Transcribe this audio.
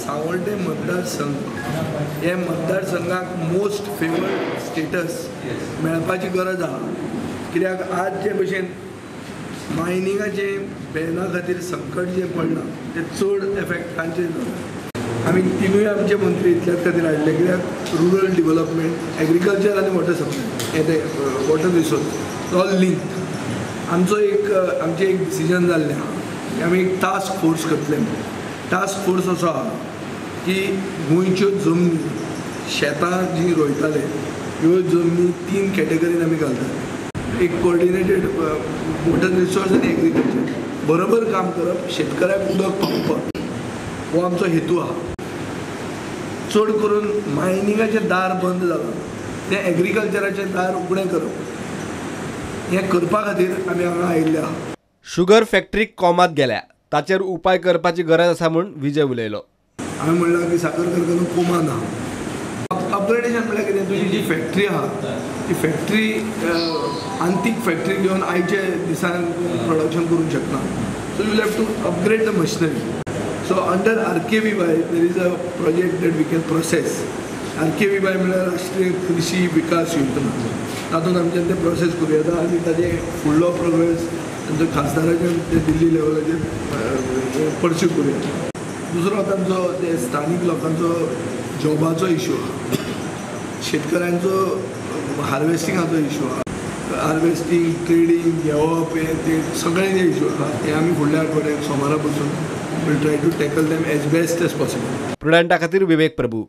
सावड्डें मतदारसंघ हे मतदारसंघाक most favoured status मेळपाची गरज आहा. कित्याक आज जे भशेन मायनिंगाचें बॅना खातीर संकट जें पडलां तें चड एफेक्ट तांचेर जाता. आमी तिनूय आमचे मंत्री इतल्याच खातीर हाडले कित्याक रुरल डिवलपमेंट, एग्रीकल्चर आनी वॉटर सप्लाय हे ते वॉटर रिसोर्स ऑल लिंक्ड. आमचो एक आमचें एक डिसिजन जाल्लें आहा की आमी एक टास्क फोर्स करतले. टास्क फोर्स असो आहा की गोंयच्यो जमनी, शेतां जीं रोयताले ह्यो जमनी 3 कॅटेगरीन आमी घालतात. एक कोऑर्डिनेटेड वॉटर रिसोर्स आनी एग्रीकल्चर बरोबर काम करप, शेतकऱ्याक उदक पावोवप हो आमचो हेतू आहा. चड करून मायनिंगाचें दार बंद जालां तें एग्रीकल्चराचें दार उगडें करप हें करपा खातीर आमी हांगा आयिल्ले आहा. शुगर फॅक्टरी कोमात गेल्या, ताचेर उपाय करपाची गरज आसा म्हूण विजय उलयलो. हांवें म्हणलां की साकर कारखानो कोमान आहा. अपग्रेडेशन म्हणल्यार कितें, तुजी जी फॅक्टरी आहा ती फॅक्टरी आंतीक फॅक्टरी घेवन आयच्या दिसान प्रोडक्शन करूंक शकना. So you have to upgrade the machinery. So under RKVY there is a project that we can process. RKVY म्हणल्यार राष्ट्रीय कृषी विकास योजना, तातूंत आमच्यान तें प्रोसेस करूं येता आनी ताजे फुडलो प्रोग्रेस तांचो खासदाराचेर ते दिल्ली लेवलाचेर पर्स्यू करूं येता. दुसरो तांचो ते स्थानीक लोकांचो जॉबाचो इशू आहा, शेतकऱ्यांचो हार्वेस्टिंगाचो इशू आहा, हार्वेस्टींग, ट्रेडींग, घेवप हे ते सगळे जे इशू आहा ते आमी फुडल्या आठवड्याक सोमारा बसून will try to tackle them as best as possible. प्रुडंटा खातीर विवेक प्रभू.